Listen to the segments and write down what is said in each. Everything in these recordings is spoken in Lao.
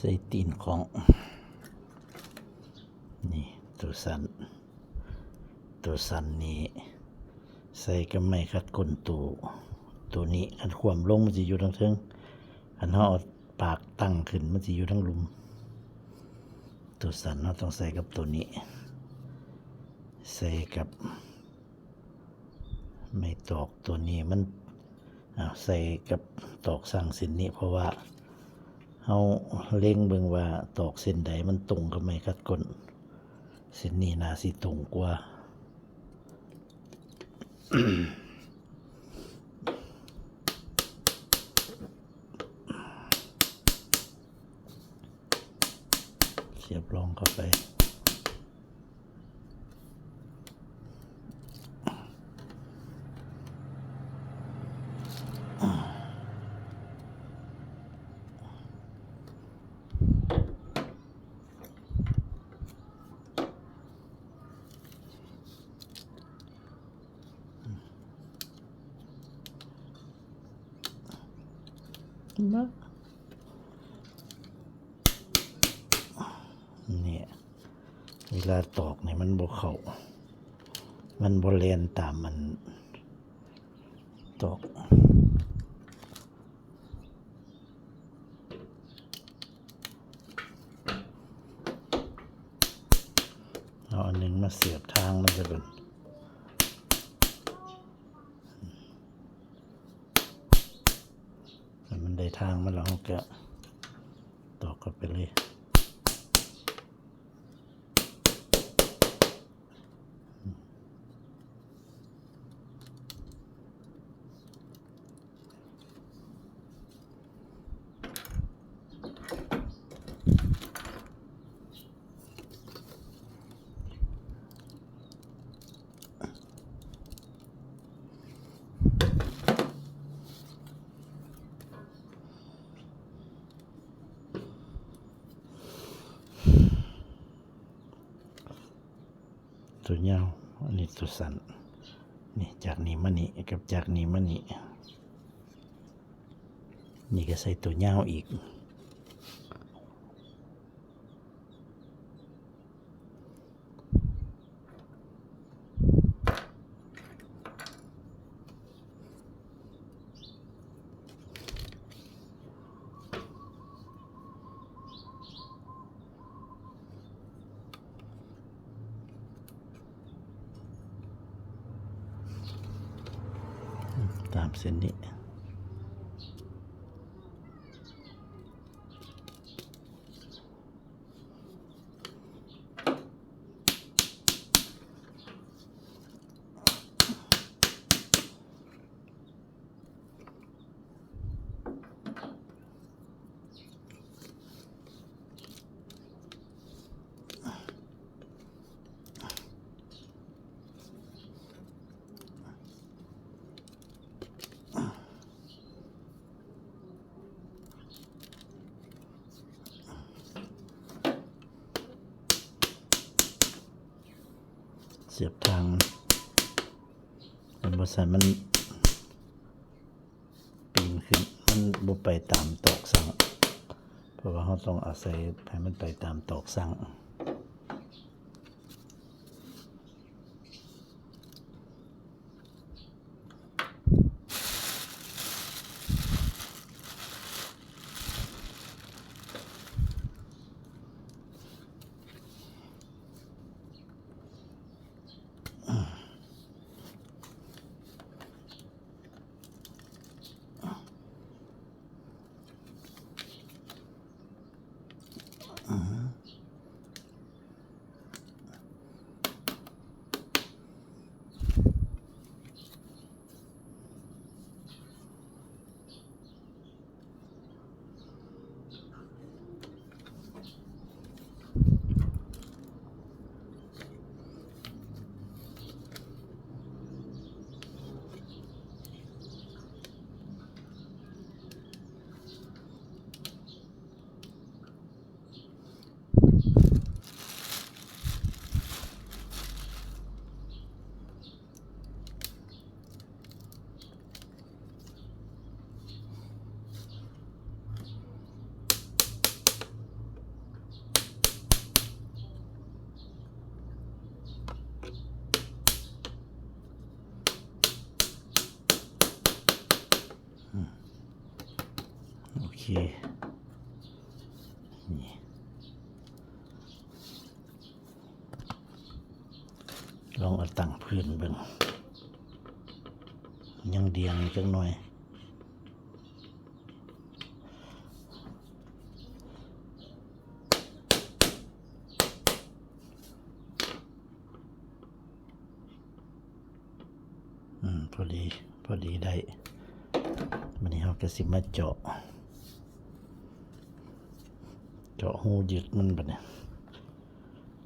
ໃສ່ຕີນຂອງ ນີ້ ໂຕສັ້ນ ໂຕສັ້ນນີ້ໃສ່ກັບໄມ້ຂັດກົ້ນໂຕ ໂຕນີ້ ຄັນຂວ້ຳລົງມັນຊິຢູ່ທາງເທິງ ຄັນເຮົາເອົາປາກຕັ້ງຂຶ້ນມັນຊິຢູ່ທາງລຸ່ມ. ໂຕສັ້ນເຮົາຕ້ອງໃສ່ກັບໂຕນີ້ ໃສ່ກັບ ໄມ້ຕອກຕົວນີ້ມັນ ອາ ໃສ່ກັບຕອກສັງເສັ້ນນີ້ ເພາະວ່າເຮົາເລັງເບິ່ງວ່າຕອກເສັ້ນໃດມັນຕົງກັບໄມ້ຂັດກົ້ນ ເສັ້ນນີ້ໜ້າຊິຕົງກວ່າ. ສຽບລອງເຂົ້າໄປ. ເນາະ ນີ້ ເວລາຕອກນີ້ມັນບໍ່ເຂົ້າ ມັນບໍ່ແລ່ນຕາມອັນຕອກ. ເອົາອັນໜຶ່ງມາສຽບທາງມັນຊະກ່ອນ. ໃຫ້ມັນໄດ້ທາງມັນແລ້ວ ເຮົາກະຕອກເຂົ້າໄປເລີຍ. ຕົວຍາວ ອັນນີ້ຕົວສັ້ນ ນີ້ ຈາກນີ້ມານີ້ ກັບຈາກນີ້ມານີ້ ນີ້ກະໃສ່ຕົວຍາວອີກ. ຕາມເສັ້ນນີ້. ສຽບທາງ ແຕ່ບໍ່ໃສ່ມັນປີນຂຶ້ນ ມັນບໍ່ໄປຕາມຕອກສັງ ເພາະວ່າເຮົາຕ້ອງອາໄສໃຫ້ມັນໄປຕາມຕອກສັງ. ອືຮຶ ໂອເຄ ນີ້ ລອງເອົາຕັ້ງພື້ນເບິ່ງ ຍັງດ່ຽງຈັກໜ່ອຍ. ອືມ ພໍດີ ພໍດີໄດ້. ບາດນີ້ເຮົາກະຊິມາເຈາະ ເຈາະຮູຍຶດມັນບາດນີ້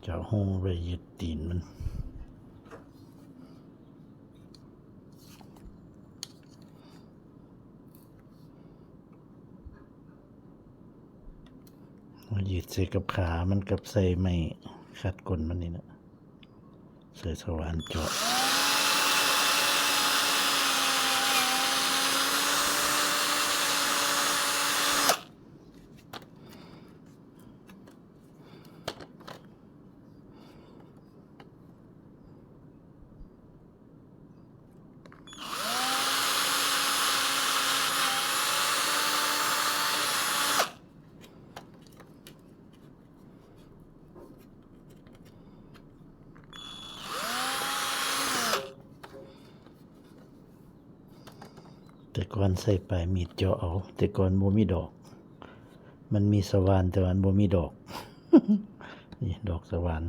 ເຈາະຮູໄວ້ຍຶດຕີນມັນ. ຍຶດໃສ່ກັບຂາມັນກັບໃສ່ໄມ້ຂັດກົ້ນມັນນີ້ນະ ໃສ່ສະຫວ່ານເຈາະ. ແຕ່ກ່ອນໃຊ້ປາຍມີດເຈາະເອົາ ແຕ່ກ່ອນບໍ່ມີດອກ ມັນມີສະຫວ່ານ ແຕ່ວ່າມັນບໍ່ມີດອກ ນີ້ດອກສະຫວ່ານ.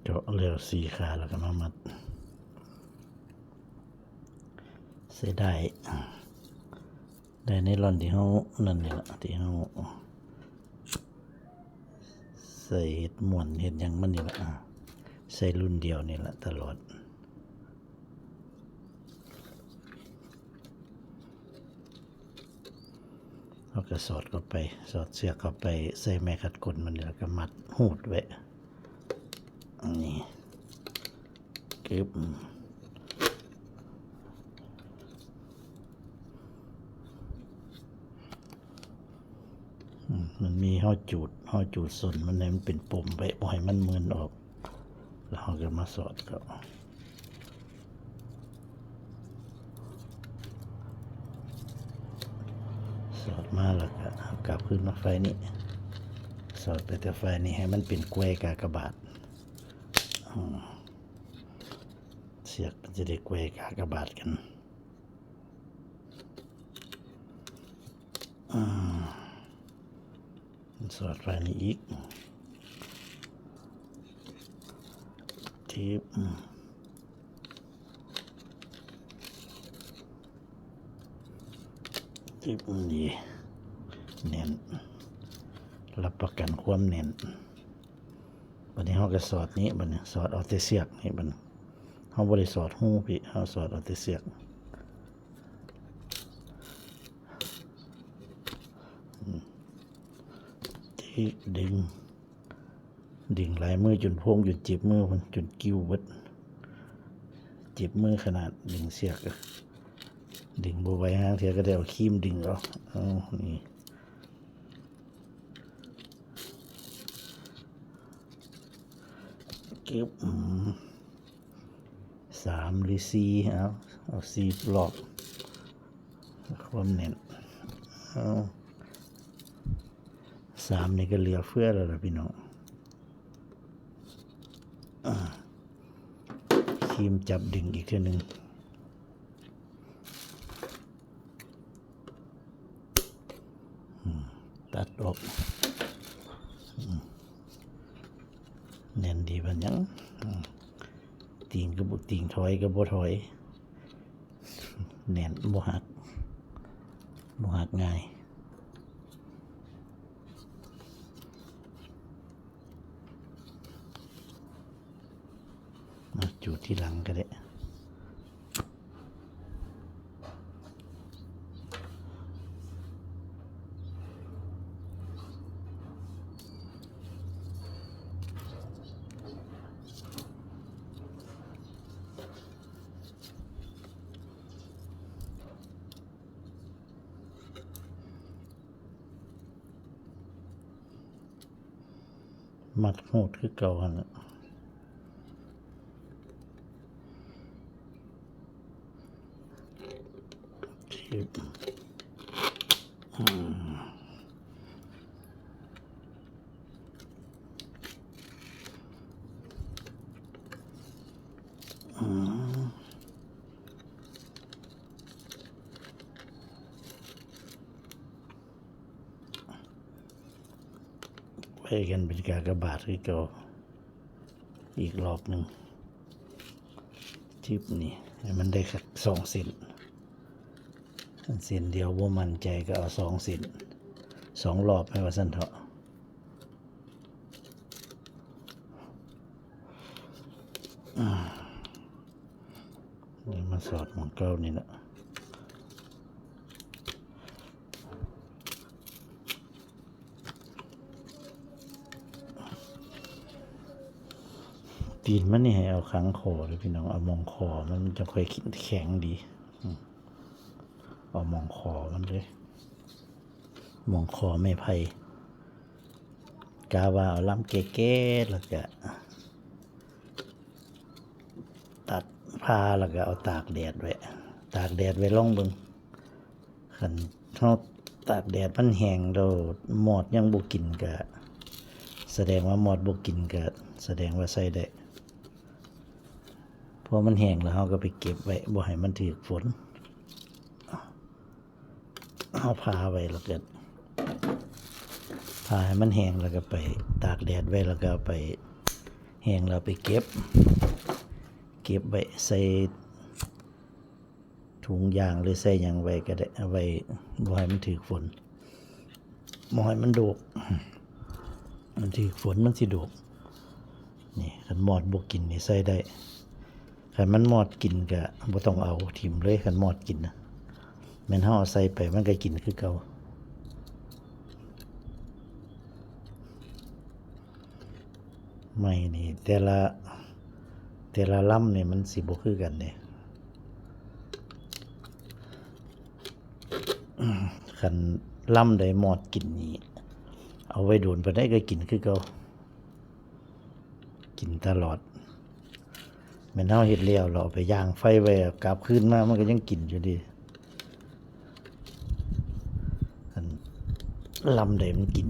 ເຈາະແລ້ວສີ່ຂາ ແລ້ວກໍມາມັດ ໃສ່ໄດ້ ໄດ້ໄນລອນທີ່ເຮົານັ້ນນີ້ລະ ທີ່ເຮົາໃສ່ເຮັດມ້ວນເຮັດຫຍັງມັນນີ້ລະ ໃສ່ລຸ້ນດຽວນີ້ລະຕະຫຼອດ. ເຮົາກໍສອດເຂົ້າໄປ ສອດເຊືອກເຂົ້າໄປໃສ່ໄມ້ຂັດກົ້ນມັນ ແລ້ວກໍມັດຮູດໄວ້ ນີ້ ກຶບ ອືມ ມັນມີ ເຮົາຈູດ ເຮົາຈູດສົ້ນມັນໃຫ້ມັນເປັນປົມໄວ້ ບໍ່ໃຫ້ມັນເໝືອນອອກ ແລ້ວເຮົາກໍມາສອດເຂົ້າ ສອດມາແລ້ວກໍເອົາກັບຄືນມາໄຟນີ້ ສອດໄປແຕ່ໄຟນີ້ໃຫ້ມັນເປັນກວຍກາກະບາດ ອືມ ເຊືອກມັນຈະໄດ້ກວຍກາກະບາດກັນ ອືມ ສອດໄປນີ້ອີກ ທີບ ອືມ ທີບ ນີ້ ແໜ້ນ ຮັບປະກັນຄວາມແໜ້ນ. ບາດນີ້ເຮົາກໍສອດນີ້ ບາດນີ້ສອດເອົາແຕ່ເຊືອກນີ້ ບາດນີ້ເຮົາບໍ່ໄດ້ສອດຮູພີ້ ເຮົາສອດເອົາແຕ່ເຊືອກ ອືມ ຈິກ ດຶງ ດຶງຫຼາຍມືຈົນໂພງ ຈົນເຈັບມືພຸ້ນ ຈົນກິ້ວເບິດ ເຈັບມືຂະໜາດດຶງເຊືອກ ດຶງບໍ່ໄຫວ ຫາງເທື່ອກໍໄດ້ເອົາຄີມດຶງເອົາ ເອົາ ນີ້ ກຶບ ອືມ ສາມ ຫຼື ສີ່ ເອົາ ເອົາສີ່ລອບ ຄວາມແໜ້ນ ເອົາ ສາມ ນີ້ກໍເຫຼືອເຟືອແລ້ວລະພີ່ນ້ອງ ຄີມຈັບດຶງອີກເທື່ອໜຶ່ງ. ອືມ ອອກ ອືມ ແໜ້ນດີປານຫຍັງ ອືມ ຕີງກໍບໍ່ຕີງ ຖອຍກໍບໍ່ຖອຍ ແໜ້ນ ບໍ່ຫັກ ບໍ່ຫັກງ່າຍ. ມາຈູດທີຫຼັງກໍໄດ້. ມັດຮູດຄືເກົ່າຫັ້ນແຫຼະ. ໄວ້ກັນເປັນກາກະບາດຄືເກົ່າ ອີກລອບໜຶ່ງ. ຈິບນີ້ໃຫ້ມັນໄດ້ສອງເສັ້ນ ອັນເສັ້ນດຽວບໍ່ໝັ້ນໃຈກໍເອົາສອງເສັ້ນ ສອງລອບໃຫ້ວ່າຊັ້ນເຖາະ. ອາ ມາສອດໝ່ອງເກົ່ານີ້ລະ. ຕີນມັນນີ້ໃຫ້ເອົາຂ້າງຄໍເດີພີ່ນ້ອງ ເອົາໝ່ອງຄໍມັນ ມັນຈະຄ່ອຍແຂງດີ. ອືມ ເອົາໝ່ອງຄໍມັນເລີຍ ໝ່ອງຄໍໄມ້ໄຜ່ ກະວ່າເອົາລຳແກ່ໆ ແລ້ວກະຕັດຜ່າ ແລ້ວກະເອົາຕາກແດດໄວ້ ຕາກແດດໄວ້ລອງເບິ່ງ. ຄັນເຮົາຕາກແດດມັນແຫ້ງແລ້ວ ມອດຍັງບໍ່ກິນ ກະສະແດງວ່າ ມອດບໍ່ກິນ ກະສະແດງວ່າໃຊ້ໄດ້. ພໍມັນແຫ້ງແລ້ວ ເຮົາກໍໄປເກັບໄວ້ ບໍ່ໃຫ້ມັນຖືກຝົນ. ເຮົາຜ່າໄວ້ ແລ້ວກໍຜ່າໃຫ້ມັນແຫ້ງ ແລ້ວກໍໄປຕາກແດດໄວ້ ແລ້ວກໍເອົາໄປ ແຫ້ງແລ້ວໄປເກັບ ເກັບໄວ້ໃສ່ ຖົງຢາງ ຫຼື ໃສ່ຫຍັງໄວ້ກໍໄດ້ ເອົາໄວ້ບໍ່ໃຫ້ມັນຖືກຝົນ ບໍ່ໃຫ້ມັນໂດກ ມັນຖືກຝົນມັນຊິໂດກ. ນີ້ ຄັນມອດບໍ່ກິນນີ້ໃສ່ໄດ້ ຄັນມັນມອດກິນກໍບໍ່ຕ້ອງເອົາ ຖິ້ມເລີຍ. ຄັນມອດກິນນະ ແມ່ນເຮົາເອົາໃສ່ໄປ ມັນກໍກິນຄືເກົ່າ. ໄມ້ນີ້ແຕ່ລະ ແຕ່ລະລຳນີ້ມັນຊິບໍ່ຄືກັນເດ້. ຄັນລຳໃດມອດກິນນີ້ ເອົາໄວ້ໂດນປານໃດກໍກິນຄືເກົ່າ ກິນຕະຫຼອດ. ແມ່ນເຮົາເຮັດແລ້ວ ເຮົາເອົາໄປຢ່າງໄຟໄວ້ ກັບຄືນມາ ມັນກໍຍັງກິນຢູ່ເດ້. ອັນລຳໃດມັນກິນ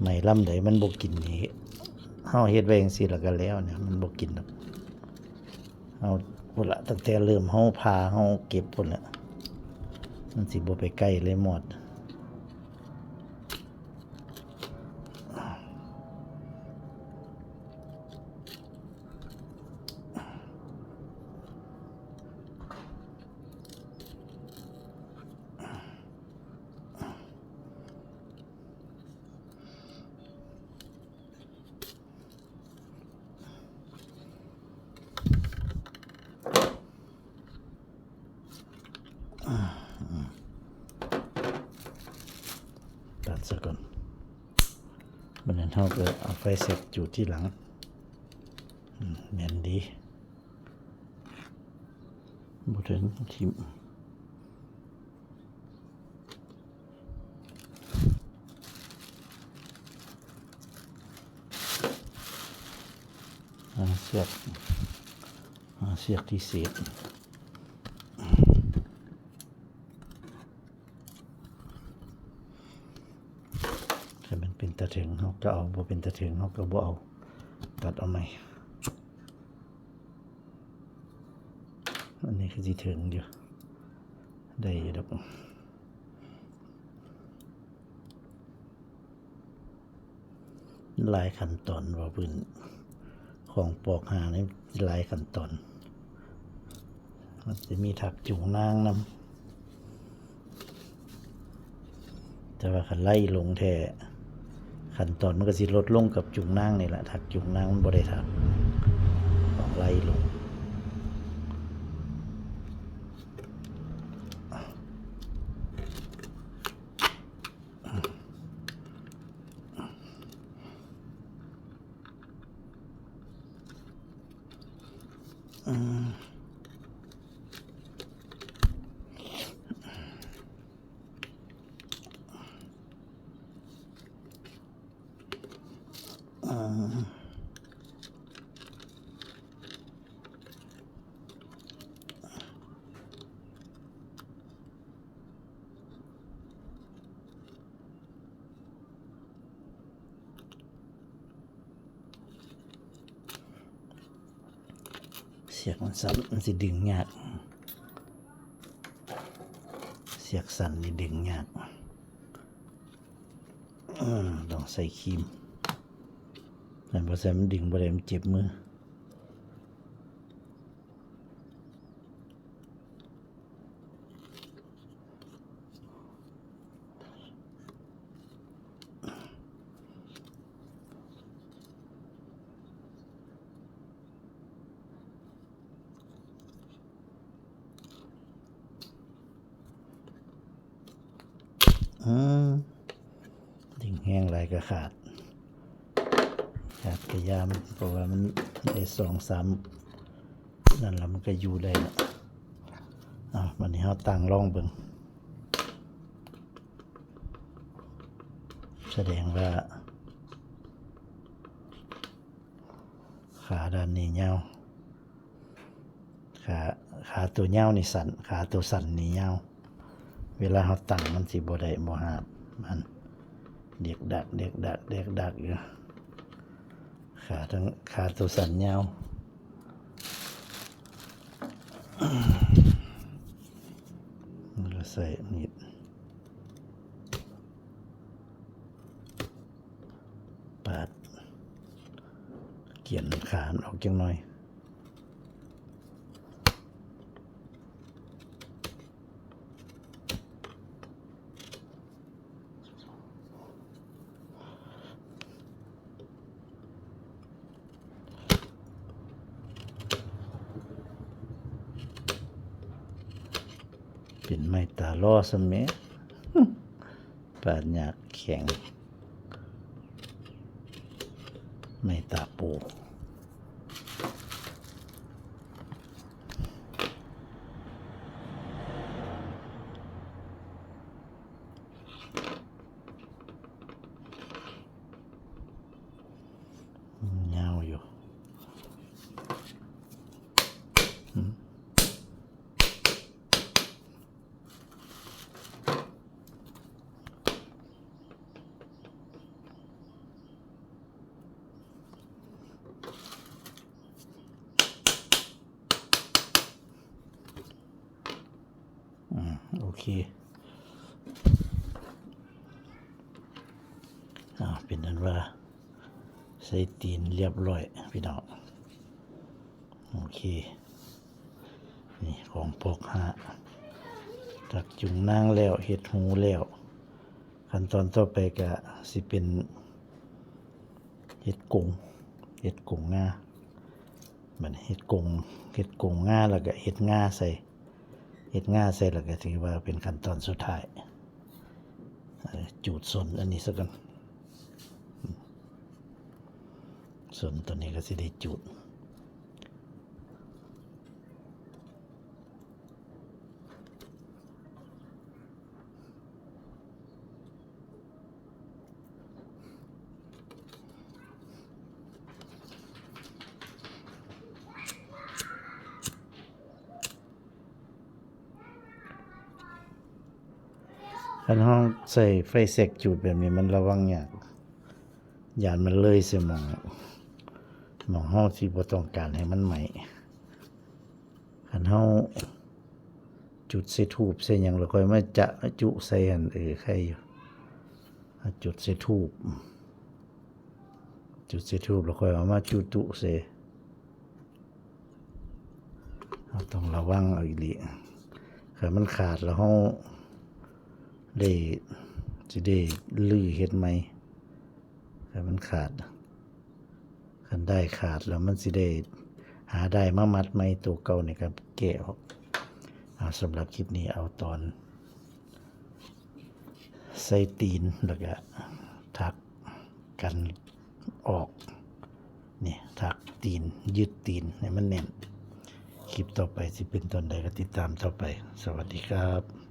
ໄມ້ລຳໃດມັນບໍ່ກິນນີ້ ເຮົາເຮັດໄວ້ຈັ່ງຊີ້ລະກະແລ້ວ ມັນບໍ່ກິນດອກ. ເຮົາ ພຸ້ນລະ ຕັ້ງແຕ່ເລີ່ມເຮົາຜ່າ ເຮົາເກັບພຸ້ນລະ ມັນຊິບໍ່ໄປໃກ້ເລີຍມອດ. ຕັດຊະກ່ອນ. ບັດນັ້ນເຮົາກໍເອົາໄຟເສັບຈູດທີຫຼັງ. ອືມ ແໜ້ນດີ. ບໍ່ເຖິງ ຖິ້ມ. ຫາເຊືອກ ຫາເຊືອກທີ່ເສບ. ຄັນມັນເປັນຕາເຖິງເຮົາກໍເອົາ ບໍ່ເປັນຕາເຖິງເຮົາກໍບໍ່ເອົາ ຕັດເອົາໃໝ່. ອັນນີ້ຄືຊິເຖິງຢູ່ ໄດ້ຢູ່ດອກ. ຫຼາຍຂັ້ນຕອນ ເວົ້າພື້ນ ຂອງປອກຫານີ້ຫຼາຍຂັ້ນຕອນ ມັນຈະມີຖັກຈູງນາງນຳ ແຕ່ວ່າຄັນໄລ່ລົງແທ້ ຂັ້ນຕອນມັນກໍຊິລົດລົງກັບຈູງນາງນີ້ລະ ຖັກຈູງນາງມັນບໍ່ໄດ້ຖັກ ຕ້ອງໄລ່ລົງ. ເຊືອກມັນສັ້ນ ມັນຊິດຶງຍາກ ເຊືອກສັ້ນນີ້ດຶງຍາກ ເອີ ຕ້ອງໃສ່ຄີມ ຄັນບໍ່ໃສ່ມັນດຶງບໍ່ໄດ້ ມັນເຈັບມື. ອືມ ດຶງແຮງຫຼາຍກໍຂາດ ຂາດກະຢ່າມັນ ເພາະວ່າມັນໄດ້ສອງສາມນັ້ນລະ ມັນກໍຢູ່ໄດ້ລະ. ເອົາ ບັດນີ້ເຮົາຕັ້ງລອງເບິ່ງ ສະແດງວ່າຂາດ້ານນີ້ຍາວ. ຂາ ຂາຕົວຍາວນີ້ສັ້ນ ຂາຕົວສັ້ນນີ້ຍາວ ເວລາເຮົາຕັ້ງມັນຊິບໍ່ໄດ້ ບໍ່ຮາບ ມັນເດັກດັກ ເດັກດັກ ເດັກດັກຢູ່ ຂາທັງ ຂາຕົວສັ້ນຍາວ ແລ້ວໃສ່ມີດປາດ ກຽນຂາມັນອອກຈັກໜ່ອຍ. ເປັນໄມ້ຕາຫຼໍ່ຊະແມ້. ປາດຍາກແຂງ ໄມ້ຕາປູ ຍາວຢູ່. ອືມ ໂອເຄ ເປັນອັນວ່າ ໃສ່ຕີນລຽບຮ້ອຍພີ່ນ້ອງ. ໂອເຄ ນີ້ຂອງປອກຫາ ຕັກຈຸງນາງແລ້ວ ເຮັດຮູແລ້ວ ຂັ້ນຕອນຕໍ່ໄປກະຊິເປັນເຮັດກົງ ເຮັດກົງງາ ບັດນີ້ເຮັດກົງ ເຮັດກົງງາ ແລ້ວກະເຮັດງາໃສ່ ເຮັດງາໃສ່ ແລ້ວກະຖືວ່າເປັນຂັ້ນຕອນສຸດທ້າຍ. ເອີ ຈູດສົ້ນອັນນີ້ຊະກ່ອນ ສົ້ນຕົວນີ້ກໍຊິໄດ້ຈູດ. ຄັນເຮົາໃຊ້ໄຟແຊັກຈູດແບບນີ້ ມັນລະວັງຍາກ ຢ້ານມັນເລີຍໃສ່ໝ່ອງ ໝ່ອງເຮົາຊິບໍ່ຕ້ອງການໃຫ້ມັນໄໝ້. ຄັນເຮົາຈຸດໃສ່ທູບໃສ່ຫຍັງ ແລ້ວຄ່ອຍມາຈະຈຸໃສ່ຫັ້ນ ເອີ ໄຄຢູ່ ເຮົາຈຸດໃສ່ທູບ. ຈຸດໃສ່ທູບ ແລ້ວຄ່ອຍເອົາມາຈຸຕຸໃສ່. ເຮົາຕ້ອງລະວັງເອົາອີ່ຫຼີ. ຄັນມັນຂາດແລ້ວ ເຮົາໄດ້ ຊິໄດ້ຮື້ເຮັດໃໝ່. ຄັນມັນຂາດ ຄັນດ້າຍຂາດແລ້ວ ມັນຊິໄດ້ຫາດ້າຍມາມັດໃໝ່. ໂຕເກົ່ານີ້ກໍແກະອອກ. ເອົາ ສຳລັບຄລິບນີ້ ເອົາຕອນໃສ່ຕີນ ແລ້ວກໍຖັກກັນອອກ. ນີ້ ຖັກຕີນ ຍຶດຕີນໃຫ້ມັນແໜ້ນ. ຄລິບຕໍ່ໄປຊິເປັນຕອນໃດ ກໍຕິດຕາມຕໍ່ໄປ. ສະຫວັດດີຄັບ.